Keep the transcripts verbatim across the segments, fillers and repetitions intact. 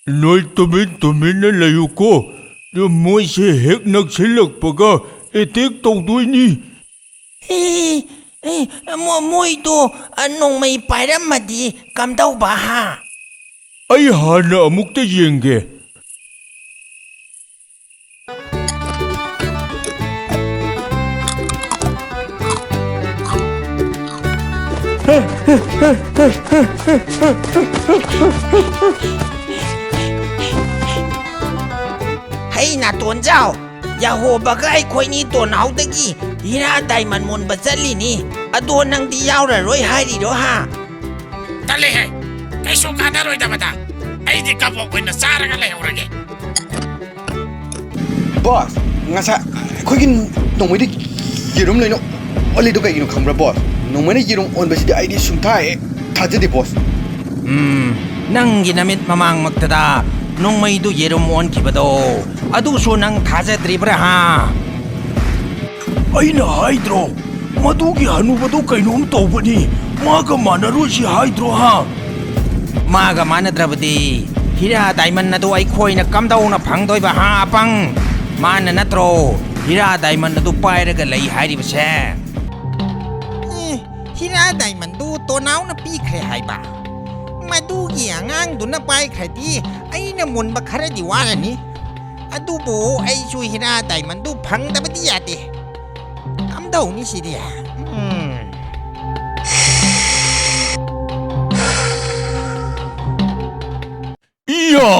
ꯅꯣꯏ ꯇꯨꯃꯤꯟ ꯇꯨꯃꯤꯟꯅ ꯂꯩꯌꯨꯀꯣ꯫ ꯃꯣꯏꯁꯦ ꯍꯦꯛ ꯅꯛꯁꯤꯜꯂꯛꯄꯒ ꯑꯦꯇꯦꯛ ꯇꯧꯗꯣꯏꯅꯤ꯫ ꯑꯦ, ꯑꯦ, ꯃꯣ-, ꯃꯣꯏꯗꯣ, ꯑ, ꯅꯣꯡꯃꯩ ꯄꯥꯏꯔꯝꯃꯗꯤ ꯀꯝꯗꯧꯕ, ꯍꯥ? ꯑꯩ ꯍꯥꯟꯅ ꯑꯃꯨꯛꯇ ꯌꯦꯡꯒꯦ꯫ ꯍꯩ, ꯅꯥꯇꯣꯟꯖꯥꯎ, ꯌꯥꯍꯣꯕꯒ ꯑꯩꯈꯣꯏꯅꯤ ꯇꯣꯅꯥꯎꯗꯒꯤ ꯍꯤꯔꯥ ꯗꯥꯏꯃꯟ ꯃꯨꯟꯕ ꯆꯠꯂꯤꯅꯤ꯫ ꯑꯗꯣ ꯅꯪꯗꯤ ꯌꯥꯎꯔꯔꯣꯏ ꯍꯥꯏꯔꯤꯔꯣ, ꯍꯥ? ꯇꯜꯂꯦꯍꯦ, ꯀꯩꯁꯨ ꯀꯥꯟꯅꯔꯣꯏꯗꯕꯗ꯫ ꯑꯩꯗꯤ ꯀꯕꯣꯛ ꯑꯣꯏꯅ ꯆꯥꯔꯒ ꯂꯩꯍꯧꯔꯒꯦ꯫ ꯕꯣꯁ, ꯉꯁꯥꯏ ꯑꯩꯈꯣꯏꯒꯤ ꯅꯣꯡꯃꯩꯗ ꯌꯦꯔꯨꯝ ꯂꯩꯅ ꯑꯣꯜꯂꯤꯗꯣ ꯀꯩꯒꯤꯅꯣ ꯈꯪꯕ꯭ꯔꯥ, ꯕꯣꯁ? ꯅꯣꯡꯃꯩꯅ ꯌꯦꯔꯨꯝ ꯑꯣꯟꯕꯁꯤꯗꯤ ꯑꯩꯗꯤ ꯁꯨꯡꯊꯥ ꯍꯦꯛ ꯊꯥꯖꯗꯦ, ꯕꯣꯁ꯫ ꯎꯝ, ꯅꯪꯒꯤ ꯅꯃꯤꯠ ꯃꯃꯥꯡꯃꯛꯇꯗ ꯅꯣꯡꯃꯩꯗꯨ ꯌꯦꯔꯨꯝ ꯑꯣꯟꯈꯤꯕꯗꯣ, ꯑꯗꯨꯁꯨ ꯅꯪ ꯊꯥꯖꯗ꯭ꯔꯤꯕ꯭ꯔꯥ, ꯍꯥ? ꯑꯩꯅ ꯍꯥꯏꯗ꯭ꯔꯣ, ꯃꯗꯨꯒꯤ ꯍꯅꯨꯕꯗꯨ ꯀꯩꯅꯣꯝ ꯇꯧꯕꯅꯤ, ꯃꯥꯒ ꯃꯥꯟꯅꯔꯣꯏꯁꯤ ꯍꯥꯏꯗ꯭ꯔꯣ, ꯍꯥ? ꯃꯥꯒ ꯃꯥꯟꯅꯗ꯭ꯔꯕꯗꯤ ꯍꯤꯔꯥ ꯗꯥꯏꯃꯟ ꯑꯗꯨ ꯑꯩꯈꯣꯏꯅ ꯀꯝꯗꯧꯅ ꯐꯪꯗꯣꯏꯕ, ꯍꯥ, ꯑꯄꯪ? ꯃꯥꯅ ꯅꯠꯇ꯭ꯔꯣ ꯍꯤꯔꯥ ꯗꯥꯏꯃꯟ ꯑꯗꯨ ꯄꯥꯏꯔꯒ ꯂꯩ ꯍꯥꯏꯔꯤꯕꯁꯦ? ꯑꯦ, ꯍꯤꯔꯥ ꯗꯥꯏꯃꯟꯗꯨ ꯇꯣꯅꯥꯎꯅ ꯄꯤꯈ꯭ꯔꯦ ꯍꯥꯏꯕ? ꯃꯗꯨꯒꯤ ꯑꯉꯥꯡꯗꯨꯅ ꯄꯥꯏꯈ꯭ꯔꯗꯤ ꯑꯩꯅ ꯃꯨꯟꯕ ꯈꯔꯗꯤ ꯋꯥꯔꯅꯤ꯫ ꯑꯗꯨꯕꯨ ꯑꯩꯁꯨ ꯍꯤꯔꯥ ꯗꯥꯏꯃꯟꯗꯨ ꯐꯪꯗꯕꯗꯤ ꯌꯥꯗꯦ꯫ ꯀꯝꯗꯧꯅꯤ ꯁꯤꯗꯤ? ꯎꯝ꯫ ꯏꯌꯥ!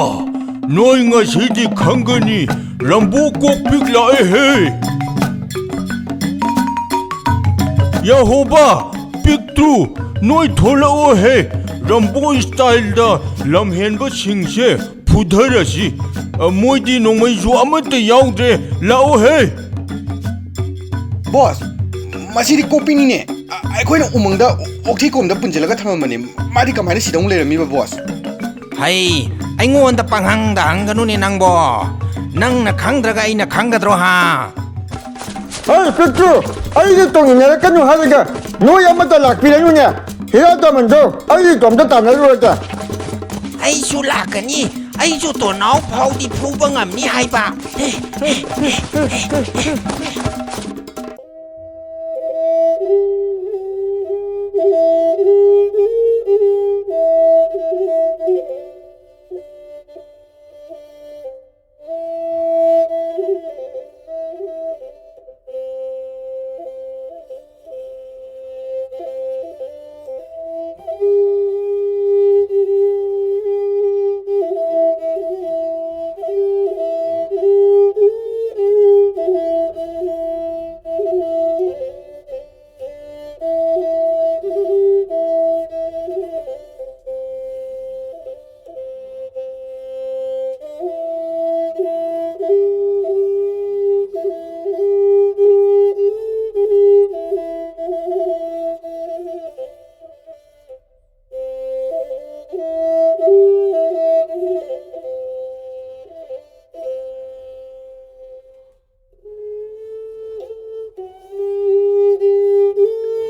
ꯅꯣꯏ ꯉꯁꯤꯗꯤ ꯈꯪꯒꯅꯤ, ꯔꯝꯕꯣ ꯀꯣꯛꯄꯤꯛ ꯂꯥꯛꯑꯦꯍꯦ! ꯌꯥꯍꯣꯕꯥ, ꯄꯤꯛꯇ꯭ꯔꯨ, ꯅꯣꯏ ꯊꯣꯛꯂꯛꯑꯣꯍꯦ! ꯔꯝꯕꯣ ꯁ꯭ꯇꯥꯏꯜꯗ ꯂꯝꯍꯦꯟꯕꯁꯤꯡꯁꯦ ꯐꯨꯊꯔꯁꯤ꯫ ꯑ, ꯃꯣꯏꯗꯤ ꯅꯣꯡꯃꯩꯁꯨ ꯑꯃꯠꯇ ꯌꯥꯎꯗ꯭ꯔꯦ꯫ ꯂꯥꯛꯑꯣꯍꯦ! ꯕꯣꯁ, ꯃꯁꯤꯗꯤ ꯀꯣꯛꯄꯤꯛꯅꯤꯅꯦ꯫ ꯑ, ꯑꯩꯈꯣꯏꯅ ꯎꯃꯪꯗ ꯑꯣꯛꯊꯤ ꯀꯣꯝꯗ ꯄꯨꯟꯁꯤꯜꯂꯒ ꯊꯝꯃꯝꯕꯅꯦ꯫ ꯃꯥꯗꯤ ꯀꯃꯥꯏꯅ ꯁꯤꯗ ꯑꯃꯨꯛ ꯂꯩꯔꯝꯃꯤꯕ, ꯕꯣꯁ? ꯍꯩ, ꯑꯩꯉꯣꯟꯗ ꯄꯪꯍꯪꯗ ꯍꯪꯒꯅꯨꯅꯦ ꯅꯪꯕꯣ꯫ ꯅꯪꯅ ꯈꯪꯗ꯭ꯔꯒ ꯑꯩꯅ ꯈꯪꯒꯗ꯭ꯔꯣ, ꯍꯥ? ꯍꯩ, ꯄꯤꯛꯇ꯭ꯔꯨ, ꯑꯩꯒ ꯇꯣꯡꯃꯤꯟꯅꯔꯛꯀꯅꯨ ꯍꯥꯏꯔꯒ ꯅꯣꯏ ꯑꯃꯠꯇ ꯂꯥꯛꯄꯤꯔꯅꯨꯅꯦ꯫ ꯍꯤꯔꯥ ꯗꯥꯏꯃꯟꯗꯣ ꯑꯩ ꯏꯇꯣꯝꯇ ꯇꯥꯟꯅꯔꯨꯔꯒꯦ꯫ ꯑꯩꯁꯨ ꯂꯥꯛꯀꯅꯤ꯫ ꯑꯩꯁꯨ ꯇꯣꯔꯅꯥꯎ ꯐꯥꯎꯗꯤ ꯐꯨꯕ ꯉꯝꯅꯤ ꯍꯥꯏꯕ꯫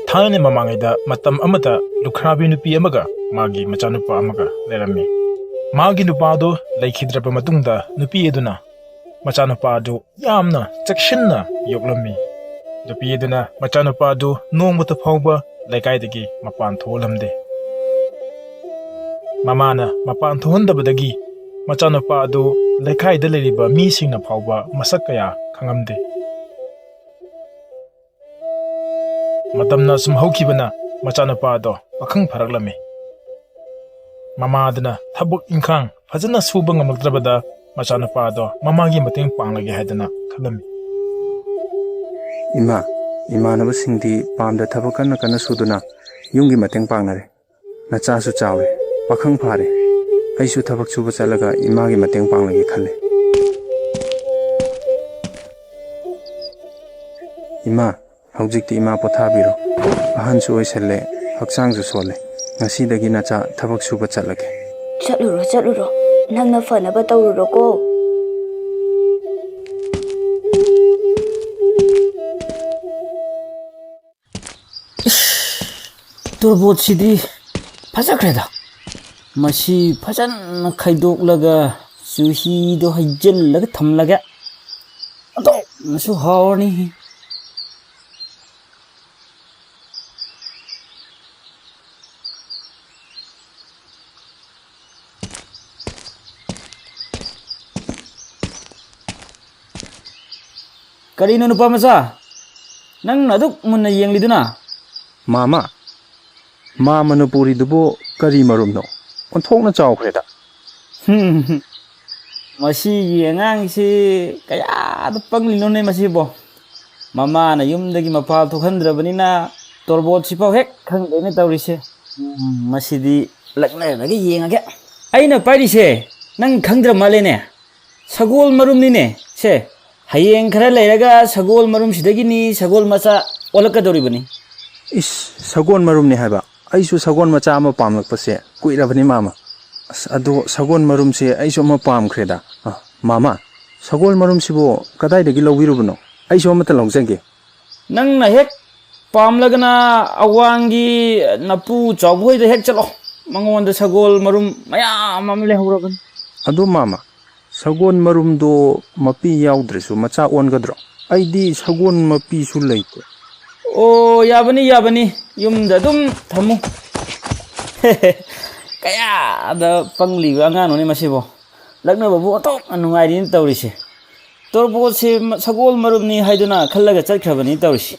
ꯊꯥꯏꯅ ꯃꯃꯥꯡꯉꯩꯗ ꯃꯇꯝ ꯑꯃꯗ ꯂꯨꯈ꯭ꯔꯥꯕꯤ ꯅꯨꯄꯤ ꯑꯃꯒ ꯃꯥꯒꯤ ꯃꯆꯥꯅꯨꯄꯥ ꯑꯃꯒ ꯂꯩꯔꯝꯃꯤ꯫ ꯃꯥꯒꯤ ꯅꯨꯄꯥꯗꯨ ꯂꯩꯈꯤꯗ꯭ꯔꯕ ꯃꯇꯨꯡꯗ ꯅꯨꯄꯤ ꯑꯗꯨꯅ ꯃꯆꯥꯅꯨꯄꯥ ꯑꯗꯨ ꯌꯥꯝꯅ ꯆꯦꯛꯁꯤꯟꯅ ꯌꯣꯛꯂꯝꯃꯤ꯫ ꯅꯨꯄꯤ ꯑꯗꯨꯅ ꯃꯆꯥꯅꯨꯄꯥ ꯑꯗꯨ ꯅꯣꯡꯃꯇ ꯐꯥꯎꯕ ꯂꯩꯀꯥꯏꯗꯒꯤ ꯃꯄꯥꯟ ꯊꯣꯛꯍꯜꯂꯝꯗꯦ꯫ ꯃꯃꯥꯅ ꯃꯄꯥꯟ ꯊꯣꯛꯍꯟꯗꯕꯗꯒꯤ ꯃꯆꯥꯅꯨꯄꯥ ꯑꯗꯨ ꯂꯩꯀꯥꯏꯗ ꯂꯩꯔꯤꯕ ꯃꯤꯁꯤꯡꯅ ꯐꯥꯎꯕ ꯃꯁꯛ ꯀꯌꯥ ꯈꯪꯉꯝꯗꯦ꯫ ꯃꯇꯝꯅ ꯁꯨꯝ ꯍꯧꯈꯤꯕꯅ ꯃꯆꯥꯅꯨꯄꯥ ꯑꯗꯣ ꯄꯥꯈꯪ ꯐꯥꯔꯛꯂꯝꯃꯤ꯫ ꯃꯃꯥ ꯑꯗꯨꯅ ꯊꯕꯛ ꯏꯪꯈꯥꯡ ꯐꯖꯅ ꯁꯨꯕ ꯉꯝꯂꯛꯇ꯭ꯔꯕꯗ ꯃꯆꯥꯅꯨꯄꯥ ꯑꯗꯣ ꯃꯃꯥꯒꯤ ꯃꯇꯦꯡ ꯄꯥꯡꯂꯒꯦ ꯍꯥꯏꯗꯅ ꯈꯜꯂꯝꯃꯤ꯫ "ꯏꯃꯥ, ꯏꯃꯥꯟꯅꯕꯁꯤꯡꯗꯤ ꯄꯥꯝꯗ ꯊꯕꯛ ꯀꯟꯅ ꯀꯟꯅ ꯁꯨꯗꯨꯅ ꯌꯨꯝꯒꯤ ꯃꯇꯦꯡ ꯄꯥꯡꯅꯔꯦ꯫ ꯅꯆꯥꯁꯨ ꯆꯥꯎꯔꯦ, ꯄꯥꯈꯪ ꯐꯥꯔꯦ꯫ ꯑꯩꯁꯨ ꯊꯕꯛ ꯁꯨꯕ ꯆꯠꯂꯒ ꯏꯃꯥꯒꯤ ꯃꯇꯦꯡ ꯄꯥꯡꯂꯒꯦ ꯈꯜꯂꯦ꯫ ꯏꯃꯥ, ꯍꯧꯖꯤꯛꯇꯤ ꯏꯃꯥ ꯄꯣꯊꯥꯕꯤꯔꯣ꯫ ꯑꯍꯟꯁꯨ ꯑꯣꯏꯁꯜꯂꯦ, ꯍꯛꯆꯥꯡꯁꯨ ꯁꯣꯜꯂꯦ꯫ ꯉꯁꯤꯗꯒꯤ ꯅꯆꯥ ꯊꯕꯛ ꯁꯨꯕ ꯆꯠꯂꯒꯦ꯫" "ꯆꯠꯂꯨꯔꯣ, ꯆꯠꯂꯨꯔꯣ꯫ ꯅꯪꯅ ꯐꯅꯕ ꯇꯧꯔꯨꯔꯣꯀꯣ꯫" ꯏꯁ, ꯇꯣꯔꯕꯣꯠꯁꯤꯗꯤ ꯐꯖꯈ꯭ꯔꯦꯗ꯫ ꯃꯁꯤ ꯐꯖꯅ ꯈꯥꯏꯗꯣꯛꯂꯒ ꯆꯨꯍꯤꯗꯣ ꯍꯩꯖꯤꯜꯂꯒ ꯊꯝꯂꯒꯦ꯫ ꯑꯗꯨꯅꯁꯨ ꯍꯥꯎꯔꯅꯤ꯫ ꯀꯔꯤꯅꯣ, ꯅꯨꯄꯥ ꯃꯆꯥ? ꯅꯪꯅ ꯑꯗꯨꯛ ꯃꯨꯟꯅ ꯌꯦꯡꯂꯤꯗꯨꯅ? ꯃꯥꯃ, ꯃꯥ ꯃꯅꯤꯄꯨꯔꯤꯗꯨꯕꯨ ꯀꯔꯤ ꯃꯔꯨꯝꯅꯣ? ꯑꯣꯟꯊꯣꯛꯅ ꯆꯥꯎꯈ꯭ꯔꯦꯗ꯫ ꯃꯁꯤꯒꯤ ꯑꯉꯥꯡꯁꯤ ꯀꯌꯥꯗ ꯄꯪꯂꯤꯅꯣꯅꯦ ꯃꯁꯤꯕꯣ? ꯃꯃꯥꯅ ꯌꯨꯝꯗꯒꯤ ꯃꯄꯥꯜ ꯊꯣꯛꯍꯟꯗ꯭ꯔꯕꯅꯤꯅ ꯇꯣꯔꯕꯣꯠꯁꯤꯐꯥꯎ ꯍꯦꯛ ꯈꯪꯗꯦꯅꯦ ꯇꯧꯔꯤꯁꯦ꯫ ꯎꯝ, ꯃꯁꯤꯗꯤ ꯂꯛꯅꯔꯒ ꯌꯦꯡꯉꯒꯦ꯫ ꯑꯩꯅ ꯄꯥꯏꯔꯤꯁꯦ ꯅꯪ ꯈꯪꯗ꯭ꯔ ꯃꯥꯜꯂꯦꯅꯦ꯫ ꯁꯒꯣꯜ ꯃꯔꯨꯝꯅꯤꯅꯦ ꯁꯦ꯫ ꯍꯌꯦꯡ ꯈꯔ ꯂꯩꯔꯒ ꯁꯒꯣꯜ ꯃꯔꯨꯝꯁꯤꯗꯒꯤꯅꯤ ꯁꯒꯣꯜ ꯃꯆꯥ ꯑꯣꯜꯂꯛꯀꯗꯧꯔꯤꯕꯅꯤ꯫ ꯏꯁ, ꯁꯒꯣꯜ ꯃꯔꯨꯝꯅꯤ ꯍꯥꯏꯕ? ꯑꯩꯁꯨ ꯁꯒꯣꯜ ꯃꯆꯥ ꯑꯃ ꯄꯥꯝꯂꯛꯄꯁꯦ ꯀꯨꯏꯔꯕꯅꯤ, ꯃꯥꯃ꯫ ꯑꯁ, ꯑꯗꯣ ꯁꯒꯣꯜ ꯃꯔꯨꯝꯁꯦ ꯑꯩꯁꯨ ꯑꯃ ꯄꯥꯝꯈ꯭ꯔꯦꯗ꯫ ꯑ, ꯃꯥꯃ, ꯁꯒꯣꯜ ꯃꯔꯨꯝꯁꯤꯕꯨ ꯀꯗꯥꯏꯗꯒꯤ ꯂꯧꯕꯤꯔꯨꯕꯅꯣ? ꯑꯩꯁꯨ ꯑꯃꯠꯇ ꯂꯧꯖꯒꯦ꯫ ꯅꯪꯅ ꯍꯦꯛ ꯄꯥꯝꯂꯒꯅ ꯑꯋꯥꯡꯒꯤ ꯅꯄꯨ ꯆꯥꯎꯕ ꯍꯣꯏꯗ ꯍꯦꯛ ꯆꯠꯂꯣ꯫ ꯃꯉꯣꯟꯗ ꯁꯒꯣꯜ ꯃꯔꯨꯝ ꯃꯌꯥꯝ ꯑꯃ ꯂꯩꯍꯧꯔꯕꯅꯤ꯫ ꯑꯗꯣ ꯃꯥꯃ, ꯁꯒꯣꯜ ꯃꯔꯨꯝꯗꯣ ꯃꯄꯤ ꯌꯥꯎꯗ꯭ꯔꯁꯨ ꯃꯆꯥ ꯑꯣꯟꯒꯗ꯭ꯔꯣ? ꯑꯩꯗꯤ ꯁꯒꯣꯜ ꯃꯄꯤꯁꯨ ꯂꯩꯇꯦ꯫ ꯑꯣ, ꯌꯥꯕꯅꯤ, ꯌꯥꯕꯅꯤ꯫ ꯌꯨꯝꯗ ꯑꯗꯨꯝ ꯊꯝꯃꯨ꯫ ꯀꯌꯥꯗ ꯄꯪꯂꯤꯕ ꯑꯉꯥꯡꯅꯣꯅꯦ ꯃꯁꯤꯕꯣ꯫ ꯂꯛꯅꯕꯕꯨ ꯑꯣꯟꯊꯣꯛꯅ ꯅꯨꯡꯉꯥꯏꯔꯤꯅ ꯇꯧꯔꯤꯁꯦ꯫ ꯇꯣꯔꯕꯣꯠꯁꯦ ꯃ-, ꯁꯒꯣꯜ ꯃꯔꯨꯝꯅꯤ ꯍꯥꯏꯗꯨꯅ ꯈꯜꯂꯒ ꯆꯠꯈ꯭ꯔꯕꯅꯤ ꯇꯧꯔꯤꯁꯦ꯫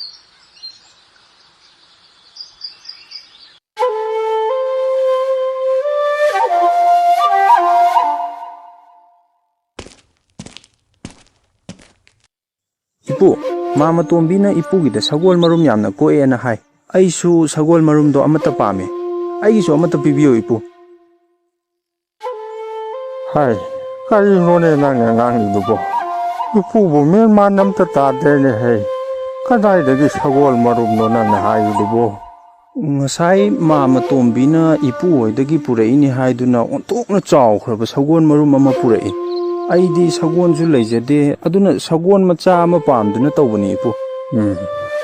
ꯏꯄꯨ, ꯃꯥꯃꯇꯣꯝꯕꯤꯅ ꯏꯄꯨꯒꯤꯗ ꯁꯒꯣꯜ ꯃꯔꯨꯝ ꯌꯥꯝꯅ ꯀꯣꯛꯑꯦꯅ ꯍꯥꯏ꯫ ꯑꯩꯁꯨ ꯁꯒꯣꯜ ꯃꯔꯨꯝꯗꯣ ꯑꯃꯠꯇ ꯄꯥꯝꯃꯦ꯫ ꯑꯩꯒꯤꯁꯨ ꯑꯃꯠꯇ ꯄꯤꯕꯤꯌꯨ, ꯏꯄꯨ꯫ ꯍꯥꯏ, ꯀꯔꯤꯅꯣꯅꯦ ꯅꯪꯅ ꯉꯥꯡꯂꯤꯗꯨꯕꯣ? ꯏꯄꯨꯕꯨ ꯃꯦꯟ ꯃꯥꯟ ꯑꯝꯇ ꯇꯥꯗ꯭ꯔꯦꯅꯦ ꯍꯦ꯫ ꯀꯗꯥꯏꯗꯒꯤ ꯁꯒꯣꯜ ꯃꯔꯨꯝꯅꯣ ꯅꯪꯅ ꯍꯥꯏꯔꯤꯗꯨꯕꯣ? ꯉꯁꯥꯏ ꯃꯥꯃꯇꯣꯝꯕꯤꯅ ꯏꯄꯨ ꯍꯣꯏꯗꯒꯤ ꯄꯨꯔꯛꯏꯅꯤ ꯍꯥꯏꯗꯨꯅ ꯑꯣꯟꯊꯣꯛꯅ ꯆꯥꯎꯈ꯭ꯔꯕ ꯁꯒꯣꯜ ꯃꯔꯨꯝ ꯑꯃ ꯄꯨꯔꯛꯏ꯫ ꯑꯩꯗꯤ ꯁꯒꯣꯜꯁꯨ ꯂꯩꯖꯗꯦ, ꯑꯗꯨꯅ ꯁꯒꯣꯜ ꯃꯆꯥ ꯑꯃ ꯄꯥꯝꯗꯨꯅ ꯇꯧꯕꯅꯤ, ꯏꯄꯨ꯫ ꯎꯝ,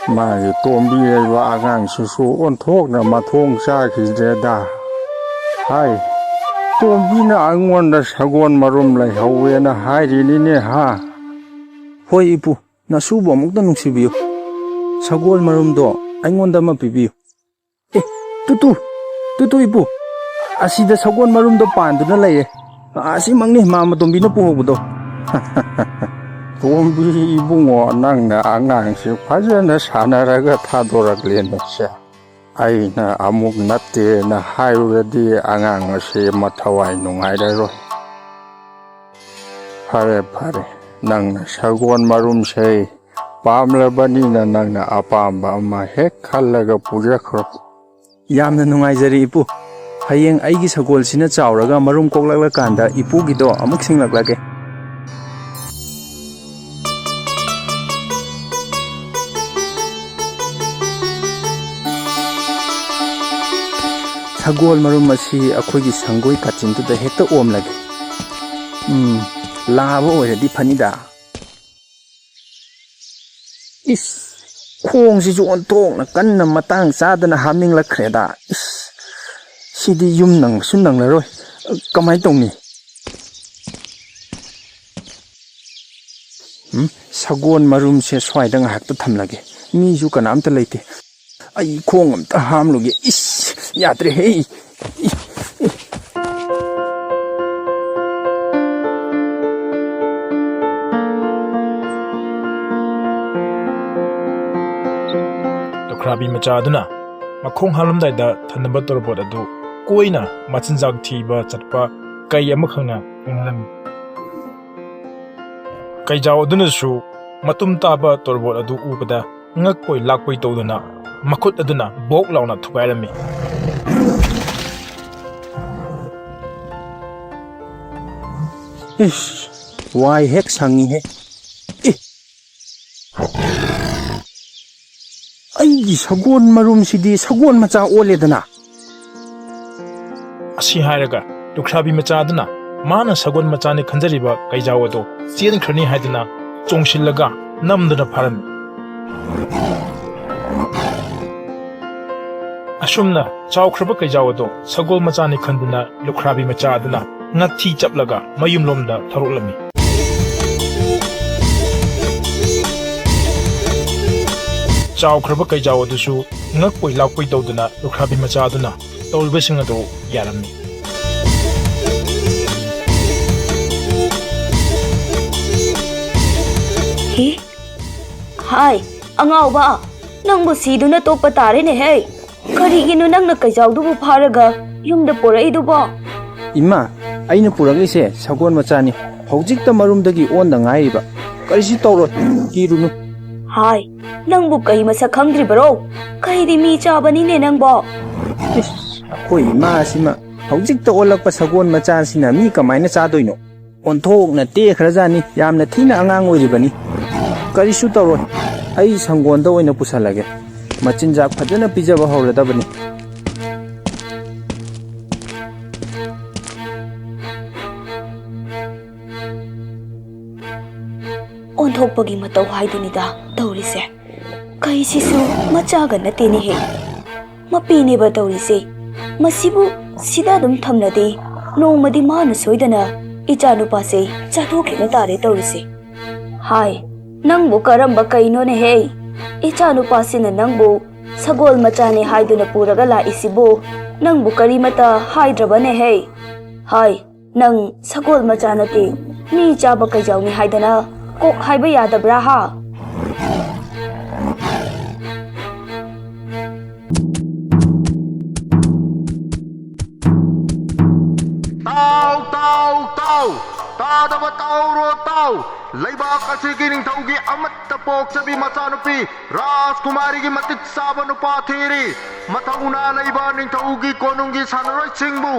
ꯃꯥꯒꯤ ꯇꯣꯝꯕꯤ ꯍꯥꯏꯕ ꯑꯉꯥꯡꯁꯤꯁꯨ ꯑꯣꯟꯊꯣꯛꯅ ꯃꯊꯣꯡ ꯆꯥꯈꯤꯗ꯭ꯔꯦꯗ꯫ ꯍꯥꯏ, ꯇꯣꯝꯕꯤꯅ ꯑꯩꯉꯣꯟꯗ ꯁꯒꯣꯜ ꯃꯔꯨꯝ ꯂꯩꯍꯧꯋꯦꯅ ꯍꯥꯏꯔꯤꯅꯤꯅꯦ, ꯍꯥ? ꯍꯣꯏ ꯏꯄꯨ, ꯅꯁꯨꯕꯨ ꯑꯃꯨꯛꯇ ꯅꯨꯡꯁꯤꯕꯤꯌꯨ꯫ ꯁꯒꯣꯜ ꯃꯔꯨꯝꯗꯣ ꯑꯩꯉꯣꯟꯗ ꯑꯃ ꯄꯤꯕꯤꯌꯨ꯫ ꯑꯦ, ꯇꯨꯇꯨ, ꯇꯨꯇꯨ ꯏꯄꯨ, ꯑꯁꯤꯗ ꯁꯒꯣꯜ ꯃꯔꯨꯝꯗꯣ ꯄꯥꯟꯗꯨꯅ ꯂꯩꯔꯦ꯫ ꯑꯁꯤꯃꯛꯅꯤ ꯃꯥꯃ ꯇꯣꯝꯕꯤꯅ ꯄꯨꯍꯧꯕꯗꯣ꯫ ꯇꯣꯝꯕꯤ ꯏꯕꯨꯡꯉꯣ, ꯅꯪꯅ ꯑꯉꯥꯡꯁꯦ ꯐꯖꯅ ꯁꯥꯟꯅꯔꯒ ꯊꯥꯗꯣꯔꯛꯂꯦꯅꯦ ꯁꯦ꯫ ꯑꯩꯅ ꯑꯃꯨꯛ ꯅꯠꯇꯦꯅ ꯍꯥꯏꯔꯨꯔꯗꯤ ꯑꯉꯥꯡ ꯑꯁꯤ ꯃꯊꯋꯥꯏ ꯅꯨꯡꯉꯥꯏꯔꯔꯣꯏ꯫ ꯐꯔꯦ, ꯐꯔꯦ, ꯅꯪꯅ ꯁꯒꯣꯜ ꯃꯔꯨꯝꯁꯦ ꯄꯥꯝꯂꯕꯅꯤꯅ ꯅꯪꯅ ꯑꯄꯥꯝꯕ ꯑꯃ ꯍꯦꯛ ꯈꯜꯂꯒ ꯄꯨꯖꯈ꯭ꯔꯣ꯫ ꯌꯥꯝꯅ ꯅꯨꯡꯉꯥꯏꯖꯔꯦ ꯏꯄꯨ꯫ ꯍꯌꯦꯡ ꯑꯩꯒꯤ ꯁꯒꯣꯜꯁꯤꯅ ꯆꯥꯎꯔꯒ ꯃꯔꯨꯝ ꯀꯣꯛꯂꯛꯂꯀꯥꯟꯗ ꯏꯄꯨꯒꯤꯗꯣ ꯑꯃꯨꯛ ꯁꯤꯡꯂꯛꯂꯒꯦ꯫ ꯁꯒꯣꯜ ꯃꯔꯨꯝ ꯑꯁꯤ ꯑꯩꯈꯣꯏꯒꯤ ꯁꯪꯒꯣꯏ ꯀꯥꯆꯤꯟꯗꯨꯗ ꯍꯦꯛꯇ ꯑꯣꯝꯂꯒꯦ꯫ ꯎꯝ, ꯂꯥꯕ ꯑꯣꯏꯔꯗꯤ ꯐꯅꯤꯗ꯫ ꯏꯁ, ꯈꯣꯡꯁꯤꯁꯨ ꯑꯣꯟꯊꯣꯛꯅ ꯀꯟꯅ ꯃꯇꯥꯡ ꯆꯥꯗꯅ ꯍꯥꯞꯅꯤꯡꯂꯛꯈ꯭ꯔꯦꯗ꯫ ꯏꯁ, ꯁꯤꯗꯤ ꯌꯨꯝ ꯅꯪꯕꯁꯨ ꯅꯪꯂꯔꯣꯏ꯫ ꯀꯃꯥꯏꯅ ꯇꯧꯅꯤ? ꯎꯝ, ꯁꯒꯣꯜ ꯃꯔꯨꯝꯁꯦ ꯁ꯭ꯋꯥꯏꯗ ꯉꯥꯏꯍꯥꯛꯇ ꯊꯝꯂꯒꯦ꯫ ꯃꯤꯁꯨ ꯀꯅꯥꯝꯇ ꯂꯩꯇꯦ꯫ ꯑꯩ ꯈꯣꯡ ꯑꯝꯇ ꯍꯥꯝꯂꯨꯒꯦ꯫ ꯏꯁ, ꯌꯥꯗ꯭ꯔꯦꯍꯦ꯫ E, E. ꯂꯨꯈ꯭ꯔꯥꯕꯤ ꯃꯆꯥ ꯑꯗꯨꯅ ꯃꯈꯣꯡ ꯍꯥꯝꯂꯝꯗꯥꯏꯗ ꯊꯟꯅꯕ ꯇꯣꯔꯕꯣꯠ ꯑꯗꯨ ꯀꯣꯏꯅ ꯃꯆꯤꯟꯖꯥꯛ ꯊꯤꯕ ꯆꯠꯄ ꯀꯩ ꯑꯃꯈꯛꯅ ꯌꯦꯡꯂꯝꯃꯤ꯫ ꯀꯩꯖꯥꯎ ꯑꯗꯨꯅꯁꯨ ꯃꯇꯨꯝ ꯇꯥꯕ ꯇꯣꯔꯕꯣꯠ ꯑꯗꯨ ꯎꯕꯗ ꯉꯛꯄꯣꯏ ꯂꯥꯛꯄꯣꯏ ꯇꯧꯗꯨꯅ ꯃꯈꯨꯠ ꯑꯗꯨꯅ ꯕꯣꯛ ꯂꯥꯎꯅ ꯊꯨꯒꯥꯏꯔꯝꯃꯤ꯫ ꯏꯁ, ꯋꯥꯏ ꯍꯦꯛ ꯁꯪꯉꯤꯍꯦ꯫ ꯏ! ꯑꯩꯒꯤ ꯁꯒꯣꯜ ꯃꯔꯨꯝꯁꯤꯗꯤ ꯁꯒꯣꯜ ꯃꯆꯥ ꯑꯣꯜꯂꯦꯗꯅ꯫ ꯑꯁꯤ ꯍꯥꯏꯔꯒ ꯂꯨꯈ꯭ꯔꯥꯕꯤ ꯃꯆꯥ ꯑꯗꯨꯅ ꯃꯥꯅ ꯁꯒꯣꯜ ꯃꯆꯥꯅꯤ ꯈꯟꯖꯔꯤꯕ ꯀꯩꯖꯥꯎ ꯑꯗꯨ ꯆꯦꯟꯈ꯭ꯔꯅꯤ ꯍꯥꯏꯗꯨꯅ ꯆꯣꯡꯁꯤꯜꯂꯒ ꯅꯝꯗꯨꯅ ꯐꯥꯔꯝꯃꯤ꯫ ꯑꯁꯨꯝꯅ ꯆꯥꯎꯈ꯭ꯔꯕ ꯀꯩꯖꯥꯎ ꯑꯗꯣ ꯁꯒꯣꯜ ꯃꯆꯥꯅꯤ ꯈꯟꯗꯨꯅ ꯂꯨꯈ꯭ꯔꯥꯕꯤ ꯃꯆꯥ ꯑꯗꯨꯅ ꯉꯛꯊꯤ ꯆꯞꯂꯒ ꯃꯌꯨꯝꯂꯣꯝꯗ ꯊꯧꯔꯛꯂꯝꯃꯤ꯫ ꯆꯥꯎꯈ꯭ꯔꯕ ꯀꯩꯖꯥꯎ ꯑꯗꯨꯁꯨ ꯉꯛꯄꯣꯏ ꯂꯥꯛꯄꯣꯏ ꯇꯧꯗꯨꯅ ꯂꯨꯈ꯭ꯔꯥꯕꯤ ꯃꯆꯥ ꯑꯗꯨꯅ ꯇꯧꯔꯤꯕꯁꯤꯡ ꯑꯗꯨ ꯌꯥꯔꯝꯃꯤ꯫ ꯍꯤ? ꯍꯥꯏ, ꯑꯉꯥꯎꯕ, ꯅꯪꯕꯨ ꯁꯤꯗꯨꯅ ꯇꯣꯛꯄ ꯇꯥꯔꯦꯅꯦꯍꯦ꯫ ꯀꯔꯤꯒꯤꯅꯣ ꯅꯪꯅ ꯀꯩꯖꯥꯎꯗꯨꯕꯨ ꯐꯥꯔꯒ ꯌꯨꯝꯗ ꯄꯨꯔꯛꯏꯗꯨꯕꯣ? ꯏꯃꯥ, ꯑꯩꯅ ꯄꯨꯔꯛꯂꯤꯁꯦ ꯁꯒꯣꯜ ꯃꯆꯥꯅꯤ꯫ ꯍꯧꯖꯤꯛꯇ ꯃꯔꯨꯝꯗꯒꯤ ꯑꯣꯟꯗ ꯉꯥꯏꯔꯤꯕ꯫ ꯀꯔꯤꯁꯨ ꯇꯧꯔꯣꯏ, ꯀꯤꯔꯨꯅꯨ꯫ ꯍꯥꯏ, ꯅꯪꯕꯨ ꯀꯩ ꯃꯁꯛ ꯈꯪꯗ꯭ꯔꯤꯕꯔꯣ? ꯀꯩꯗꯤ ꯃꯤ ꯆꯥꯕꯅꯤꯅꯦ ꯅꯪꯕꯣ? ꯏꯁ, ꯑꯩꯈꯣꯏ ꯏꯃꯥ ꯑꯁꯤꯃ ꯍꯧꯖꯤꯛꯇ ꯑꯣꯜꯂꯛꯄ ꯁꯒꯣꯜ ꯃꯆꯥꯁꯤꯅ ꯃꯤ ꯀꯃꯥꯏꯅ ꯆꯥꯗꯣꯏꯅꯣ? ꯑꯣꯟꯊꯣꯛꯅ ꯇꯦꯈ꯭ꯔꯖꯥꯠꯅꯤ, ꯌꯥꯝꯅ ꯊꯤꯅ ꯑꯉꯥꯡ ꯑꯣꯏꯔꯤꯕꯅꯤ꯫ ꯀꯔꯤꯁꯨ ꯇꯧꯔꯣꯏ, ꯑꯩ ꯁꯪꯒꯣꯟꯗ ꯑꯣꯏꯅ ꯄꯨꯁꯜꯂꯒꯦ꯫ ꯃꯆꯤꯟꯖꯥꯛ ꯐꯖꯅ ꯄꯤꯖꯕ ꯍꯧꯔꯗꯕꯅꯤ꯫ ꯑꯣꯟꯊꯣꯛꯄꯒꯤ ꯃꯇꯧ ꯍꯥꯏꯗꯨꯅꯤꯗ ꯇꯧꯔꯤꯁꯦ꯫ ꯀꯩꯁꯤꯁꯨ ꯃꯆꯥꯒ ꯅꯠꯇꯦꯅꯦꯍꯦ꯫ ꯃꯄꯤꯅꯦꯕ ꯇꯧꯔꯤꯁꯦ꯫ ꯃꯁꯤꯕꯨ ꯁꯤꯗ ꯑꯗꯨꯝ ꯊꯝꯂꯗꯤ ꯅꯣꯡꯃꯗꯤ ꯃꯥꯅ ꯁꯣꯏꯗꯅ ꯏꯆꯥꯅꯨꯄꯥꯁꯦ ꯆꯥꯊꯣꯛꯈꯤꯕ ꯇꯥꯔꯦ ꯇꯧꯔꯤꯁꯦ꯫ ꯍꯥꯏ, ꯅꯪꯕꯨ ꯀꯔꯝꯕ ꯀꯩꯅꯣꯅꯦꯍꯦ? ꯏꯆꯥꯅꯨꯄꯥꯁꯤꯅ ꯅꯪꯕꯨ ꯁꯒꯣꯜ ꯃꯆꯥꯅꯦ ꯍꯥꯏꯗꯨꯅ ꯄꯨꯔꯒ ꯂꯥꯛꯏꯁꯤꯕꯨ ꯅꯪꯕꯨ ꯀꯔꯤꯃꯇ ꯍꯥꯏꯗ꯭ꯔꯕꯅꯦꯍꯦ? ꯍꯥꯏ, ꯅꯪ ꯁꯒꯣꯜ ꯃꯆꯥ ꯅꯠꯇꯦ, ꯃꯤ ꯆꯥꯕ ꯀꯩꯖꯥꯎꯅꯤ ꯍꯥꯏꯗꯅ ꯀꯣꯛ ꯍꯥꯏꯕ ꯌꯥꯗꯕ꯭ꯔꯥ ꯍꯥ? ꯇꯥꯎ, ꯇꯥꯎ, ꯇꯥꯎ! ꯇꯥꯗꯕ ꯇꯥꯍꯧꯔꯣ, ꯇꯥꯎ! ꯂꯩꯕꯥꯛ ꯑꯁꯤꯒꯤ ꯅꯤꯡꯊꯧꯒꯤ ꯑꯃꯠꯇ ꯄꯣꯛꯆꯕꯤ ꯃꯆꯥꯅꯨꯄꯤ ꯔꯥꯖꯀꯨꯃꯥꯔꯤꯒꯤ ꯃꯇꯤꯛ ꯆꯥꯕ ꯅꯨꯄꯥ ꯊꯤꯔꯤ꯫ ꯃꯊꯧꯅꯥ ꯂꯩꯕ ꯅꯤꯡꯊꯧꯒꯤ ꯀꯣꯅꯨꯡꯒꯤ ꯁꯥꯟꯅꯔꯣꯏꯁꯤꯡꯕꯨ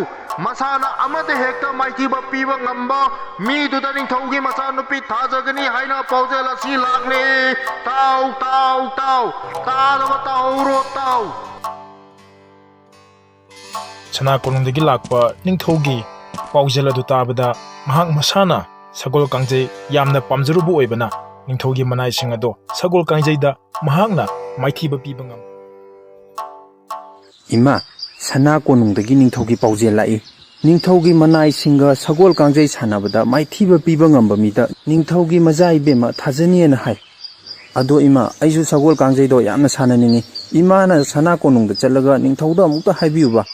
ꯃꯁꯥꯟꯅ ꯑꯃꯗ ꯍꯦꯛꯇ ꯃꯥꯏꯊꯤꯕ ꯄꯤꯕ ꯉꯝꯕ ꯃꯤꯗꯨꯗ ꯅꯤꯡꯊꯧꯒꯤ ꯃꯆꯥꯅꯨꯄꯤ ꯊꯥꯖꯒꯅꯤ ꯍꯥꯏꯅ ꯄꯥꯎꯖꯦꯜ ꯑꯁꯤ ꯂꯥꯛꯂꯦ꯫ ꯇꯥꯎ, ꯇꯥꯎ, ꯇꯥꯎ! ꯇꯥꯗꯕ ꯇꯥꯍꯧꯔꯣ, ꯇꯥꯎ! ꯁꯅꯥ ꯀꯣꯅꯨꯡꯗꯒꯤ ꯂꯥꯛꯄ ꯅꯤꯡꯊꯧꯒꯤ ꯄꯥꯎꯖꯦꯜ ꯑꯗꯨ ꯇꯥꯕꯗ ꯃꯍꯥꯛ ꯃꯁꯥꯅ ꯁꯒꯣꯜ ꯀꯥꯡꯖꯩ ꯌꯥꯝꯅ ꯄꯥꯝꯖꯔꯨꯕ ꯑꯣꯏꯕꯅ ꯅꯤꯡꯊꯧꯒꯤ ꯃꯅꯥꯏꯁꯤꯡ ꯑꯗꯣ ꯁꯒꯣꯜ ꯀꯥꯡꯖꯩꯗ ꯃꯍꯥꯛꯅ ꯃꯥꯏꯊꯤꯕ ꯄꯤꯕ ꯉꯝ "ꯏꯃꯥ, ꯁꯅꯥ ꯀꯣꯅꯨꯡꯗꯒꯤ ꯅꯤꯡꯊꯧꯒꯤ ꯄꯥꯎꯖꯦꯜ ꯂꯥꯛꯏ꯫ ꯅꯤꯡꯊꯧꯒꯤ ꯃꯅꯥꯏꯁꯤꯡꯒ ꯁꯒꯣꯜ ꯀꯥꯡꯖꯩ ꯁꯥꯟꯅꯕꯗ ꯃꯥꯏꯊꯤꯕ ꯄꯤꯕ ꯉꯝꯕ ꯃꯤꯗ ꯅꯤꯡꯊꯧꯒꯤ ꯃꯆꯥ ꯏꯕꯦꯝꯃ ꯊꯥꯖꯅꯤꯅ ꯍꯥꯏ꯫ ꯑꯗꯣ ꯏꯃꯥ, ꯑꯩꯁꯨ ꯁꯒꯣꯜ ꯀꯥꯡꯖꯩꯗꯣ ꯌꯥꯝꯅ ꯁꯥꯟꯅꯅꯤꯡꯉꯤ꯫ ꯏꯃꯥꯅ ꯁꯅꯥ ꯀꯣꯅꯨꯡꯗ ꯆꯠꯂꯒ ꯅꯤꯡꯊꯧꯗ ꯑꯃꯨꯛꯇ ꯍꯥꯏꯕꯤꯌꯨꯕ꯫"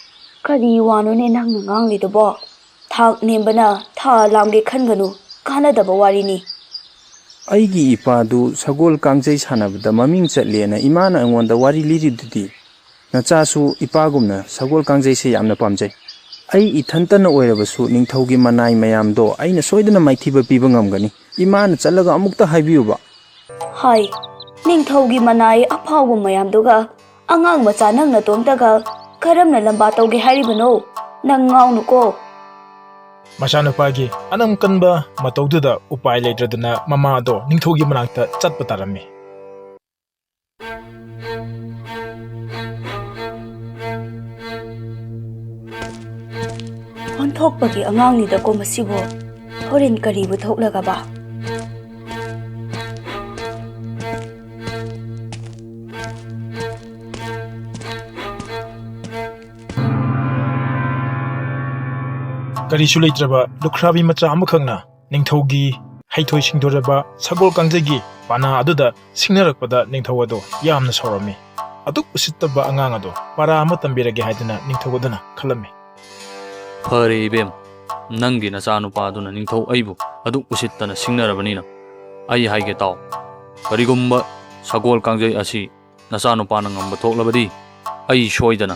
"ꯀꯔꯤ ꯋꯥꯅꯣꯅꯦ ꯅꯪꯅ ꯉꯥꯡꯂꯤꯗꯨꯕꯣ? ꯊꯥꯛ ꯅꯦꯝꯕꯅ ꯊꯥ ꯂꯥꯝꯒꯦ ꯈꯟꯒꯅꯨ, ꯀꯥꯟꯅꯗꯕ ꯋꯥꯔꯤꯅꯤ꯫" "ꯑꯩꯒꯤ ꯏꯄꯥꯗꯨ ꯁꯒꯣꯜ ꯀꯥꯡꯖꯩ ꯁꯥꯟꯅꯕꯗ ꯃꯃꯤꯡ ꯆꯠꯂꯦꯅ ꯏꯃꯥꯅ ꯑꯩꯉꯣꯟꯗ ꯋꯥꯔꯤ ꯂꯤꯔꯤꯗꯨꯗꯤ꯫ ꯅꯆꯥꯁꯨ ꯏꯄꯥꯒꯨꯝꯅ ꯁꯒꯣꯜ ꯀꯥꯡꯖꯩꯁꯦ ꯌꯥꯝꯅ ꯄꯥꯝꯖꯩ꯫ ꯑꯩ ꯏꯊꯟꯇꯅ ꯑꯣꯏꯔꯕꯁꯨ ꯅꯤꯡꯊꯧꯒꯤ ꯃꯅꯥꯏ ꯃꯌꯥꯝꯗꯣ ꯑꯩꯅ ꯁꯣꯏꯗꯅ ꯃꯥꯏꯊꯤꯕ ꯄꯤꯕ ꯉꯝꯒꯅꯤ꯫ ꯏꯃꯥꯅ ꯆꯠꯂꯒ ꯑꯃꯨꯛꯇ ꯍꯥꯏꯕꯤꯌꯨꯕ꯫" "ꯍꯥꯏ, ꯅꯤꯡꯊꯧꯒꯤ ꯃꯅꯥꯏ ꯑꯐꯥꯎꯕ ꯃꯌꯥꯝꯗꯨꯒ ꯑꯉꯥꯡ ꯃꯆꯥ ꯅꯪ ꯅꯇꯣꯝꯇꯒ ꯀꯔꯝꯅ ꯂꯝꯕꯥ ꯇꯧꯒꯦ ꯍꯥꯏꯔꯤꯕꯅꯣ? ꯅꯪ ꯉꯥꯎꯅꯨꯀꯣ꯫" ꯃꯆꯥꯅꯨꯄꯥꯒꯤ ꯑꯅꯝ ꯀꯟꯕ ꯃꯇꯧꯗꯨꯗ ꯎꯄꯥꯏ ꯂꯩꯇ꯭ꯔꯗꯅ ꯃꯃꯥꯗꯣ ꯅꯤꯡꯊꯧꯒꯤ ꯃꯅꯥꯛꯇ ꯆꯠꯄ ꯇꯥꯔꯝꯃꯤ꯫ "ꯑꯣꯟꯊꯣꯛꯄꯒꯤ ꯑꯉꯥꯡꯅꯤꯗꯀꯣ ꯃꯁꯤꯕꯨ꯫ ꯍꯣꯔꯦꯟ ꯀꯔꯤꯕꯨ ꯊꯣꯛꯂꯒꯕ?" ꯀꯔꯤꯁꯨ ꯂꯩꯇ꯭ꯔꯕ ꯂꯨꯈ꯭ꯔꯥꯕꯤ ꯃꯆꯥ ꯑꯃꯈꯛꯅ ꯅꯤꯡꯊꯧꯒꯤ ꯍꯩꯊꯣꯏ ꯁꯤꯡꯊꯣꯏꯔꯕ ꯁꯒꯣꯜ ꯀꯥꯡꯖꯩꯒꯤ ꯄꯥꯅꯥ ꯑꯗꯨꯗ ꯁꯤꯡꯅꯔꯛꯄꯗ ꯅꯤꯡꯊꯧ ꯑꯗꯣ ꯌꯥꯝꯅ ꯁꯥꯎꯔꯝꯃꯤ꯫ ꯑꯗꯨꯛ ꯎꯁꯤꯠꯇꯕ ꯑꯉꯥꯡ ꯑꯗꯣ ꯄꯥꯔꯥ ꯑꯃ ꯇꯝꯕꯤꯔꯒꯦ ꯍꯥꯏꯗꯨꯅ ꯅꯤꯡꯊꯧ ꯑꯗꯨꯅ ꯈꯜꯂꯝꯃꯤ꯫ "ꯐꯔꯦ ꯏꯕꯦꯝ, ꯅꯪꯒꯤ ꯅꯆꯥꯅꯨꯄꯥꯗꯨꯅ ꯅꯤꯡꯊꯧ ꯑꯩꯕꯨ ꯑꯗꯨꯛ ꯎꯁꯤꯠꯇꯅ ꯁꯤꯡꯅꯔꯕꯅꯤꯅ꯫ ꯑꯩ ꯍꯥꯏꯒꯦ ꯇꯥꯎ, ꯀꯔꯤꯒꯨꯝꯕ ꯁꯒꯣꯜ ꯀꯥꯡꯖꯩ ꯑꯁꯤ ꯅꯆꯥꯅꯨꯄꯥꯅ ꯉꯝꯕ ꯊꯣꯛꯂꯕꯗꯤ ꯑꯩ ꯁꯣꯏꯗꯅ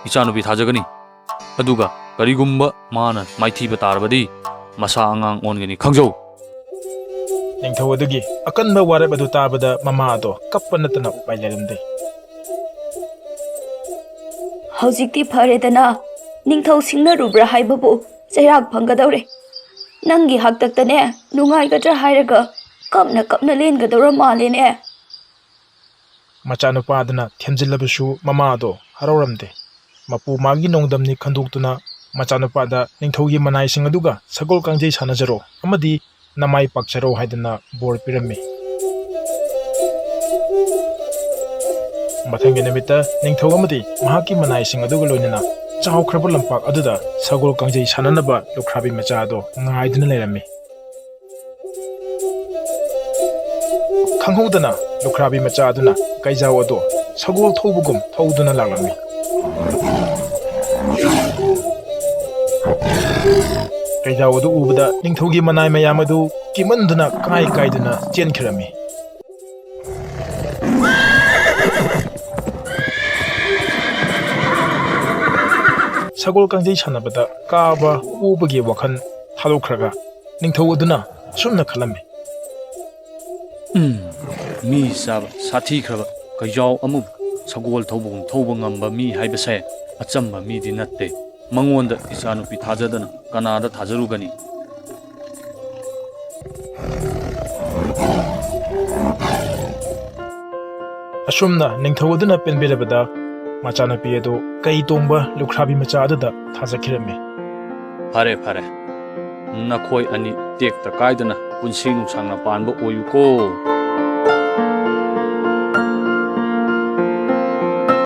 ꯏꯆꯥꯅꯨꯄꯤ ꯊꯥꯖꯒꯅꯤ꯫ ꯑꯗꯨꯒ ꯀꯔꯤꯒꯨꯝꯕ ꯃꯥꯅ ꯃꯥꯏꯊꯤꯕ ꯇꯥꯔꯕꯗꯤ ꯃꯁꯥ ꯑꯉꯥꯡ ꯑꯣꯟꯒꯅꯤ, ꯈꯪꯖꯧ꯫" ꯅꯤꯡꯊꯧ ꯑꯗꯨꯒꯤ ꯑꯀꯟꯕ ꯋꯥꯔꯦꯞ ꯑꯗꯨ ꯇꯥꯕꯗ ꯃꯃꯥ ꯑꯗꯣ ꯀꯞꯄ ꯅꯠꯇꯅ ꯎꯄꯥꯏ ꯂꯩꯔꯝꯗꯦ꯫ "ꯍꯧꯖꯤꯛꯇꯤ ꯐꯔꯦꯗꯅ, ꯅꯤꯡꯊꯧ ꯁꯤꯡꯅꯔꯨꯕ꯭ꯔꯥ ꯍꯥꯏꯕꯕꯨ ꯆꯩꯔꯥꯛ ꯐꯪꯒꯗꯧꯔꯦ꯫ ꯅꯪꯒꯤ ꯍꯥꯛꯇꯛꯇꯅꯦ ꯅꯨꯡꯉꯥꯏꯒꯗ꯭ꯔꯥ ꯍꯥꯏꯔꯒ ꯀꯞꯅ ꯀꯞꯅ ꯂꯦꯟꯒꯗꯧꯔ ꯃꯥꯜꯂꯦꯅꯦ꯫" ꯃꯆꯥꯅꯨꯄꯥ ꯑꯗꯨꯅ ꯊꯦꯝꯖꯤꯜꯂꯕꯁꯨ ꯃꯃꯥ ꯑꯗꯣ ꯍꯔꯥꯎꯔꯝꯗꯦ꯫ ꯃꯄꯨ ꯃꯥꯒꯤ ꯅꯣꯡꯗꯝꯅꯤ ꯈꯟꯗꯣꯛꯇꯨꯅ ꯃꯆꯥꯅꯨꯄꯥꯗ ꯅꯤꯡꯊꯧꯒꯤ ꯃꯅꯥꯏꯁꯤꯡ ꯑꯗꯨꯒ ꯁꯒꯣꯜ ꯀꯥꯡꯖꯩ ꯁꯥꯟꯅꯖꯔꯣ ꯑꯃꯗꯤ ꯅꯃꯥꯏ ꯄꯥꯛꯆꯔꯣ ꯍꯥꯏꯗꯨꯅ ꯕꯣꯔ ꯄꯤꯔꯝꯃꯤ꯫ ꯃꯊꯪꯒꯤ ꯅꯨꯃꯤꯠꯇ ꯅꯤꯡꯊꯧ ꯑꯃꯗꯤ ꯃꯍꯥꯛꯀꯤ ꯃꯅꯥꯏꯁꯤꯡ ꯑꯗꯨꯒ ꯂꯣꯏꯅꯅ ꯆꯥꯎꯈ꯭ꯔꯕ ꯂꯝꯄꯥꯛ ꯑꯗꯨꯗ ꯁꯒꯣꯜ ꯀꯥꯡꯖꯩ ꯁꯥꯟꯅꯅꯕ ꯂꯨꯈ꯭ꯔꯥꯕꯤ ꯃꯆꯥ ꯑꯗꯨ ꯉꯥꯏꯗꯨꯅ ꯂꯩꯔꯝꯃꯤ꯫ ꯈꯪꯍꯧꯗꯅ ꯂꯨꯈ꯭ꯔꯥꯕꯤ ꯃꯆꯥ ꯑꯗꯨꯅ ꯀꯩꯖꯥꯎ ꯑꯗꯨ ꯁꯒꯣꯜ ꯊꯧꯕꯒꯨꯝ ꯊꯧꯗꯨꯅ ꯂꯥꯛꯂꯝꯃꯤ꯫ ꯀꯩꯖꯥꯎ ꯑꯗꯨ ꯎꯕꯗ ꯅꯤꯡꯊꯧꯒꯤ ꯃꯅꯥꯏ ꯃꯌꯥꯝ ꯑꯗꯨ ꯀꯤꯃꯟꯗꯨꯅ ꯀꯥꯏ ꯀꯥꯏꯗꯨꯅ ꯆꯦꯟꯈꯤꯔꯝꯃꯤ꯫ ꯁꯒꯣꯜ ꯀꯥꯡꯖꯩ ꯁꯥꯟꯅꯕꯗ ꯀꯥꯕ ꯄꯣꯕꯒꯤ ꯋꯥꯈꯜ ꯊꯥꯗꯣꯛꯈ꯭ꯔꯒ ꯅꯤꯡꯊꯧ ꯑꯗꯨꯅ ꯑꯁꯨꯝꯅ ꯈꯜꯂꯝꯃꯤ꯫ ꯎꯝ, ꯃꯤ ꯆꯥꯕ ꯁꯥꯊꯤꯈ꯭ꯔꯕ ꯀꯩꯖꯥꯎ ꯑꯃꯕꯨ ꯁꯒꯣꯜ ꯊꯧꯕꯒꯨꯝ ꯊꯧꯕ ꯉꯝꯕ ꯃꯤ ꯍꯥꯏꯕꯁꯦ ꯑꯆꯝꯕ ꯃꯤꯗꯤ ꯅꯠꯇꯦ꯫ ꯃꯉꯣꯟꯗ ꯏꯆꯥꯅꯨꯄꯤ ꯊꯥꯖꯗꯅ ꯀꯅꯥꯗ ꯊꯥꯖꯔꯨꯒꯅꯤ? ꯑꯁꯨꯝꯅ ꯅꯤꯡꯊꯧ ꯑꯗꯨꯅ ꯄꯦꯟꯕꯤꯔꯕꯗ ꯃꯆꯥꯅꯨꯄꯤ ꯑꯗꯨ ꯀꯩ ꯇꯣꯡꯕ ꯂꯨꯈ꯭ꯔꯥꯕꯤ ꯃꯆꯥ ꯑꯗꯨꯗ ꯊꯥꯖꯈꯤꯔꯝꯃꯤ꯫ ꯐꯔꯦ ꯐꯔꯦ, ꯅꯈꯣꯏ ꯑꯅꯤ ꯇꯦꯛꯇ ꯀꯥꯏꯗꯅ ꯄꯨꯟꯁꯤ ꯅꯨꯡꯁꯥꯡꯅ ꯄꯥꯟꯕ ꯑꯣꯏꯌꯨꯀꯣ꯫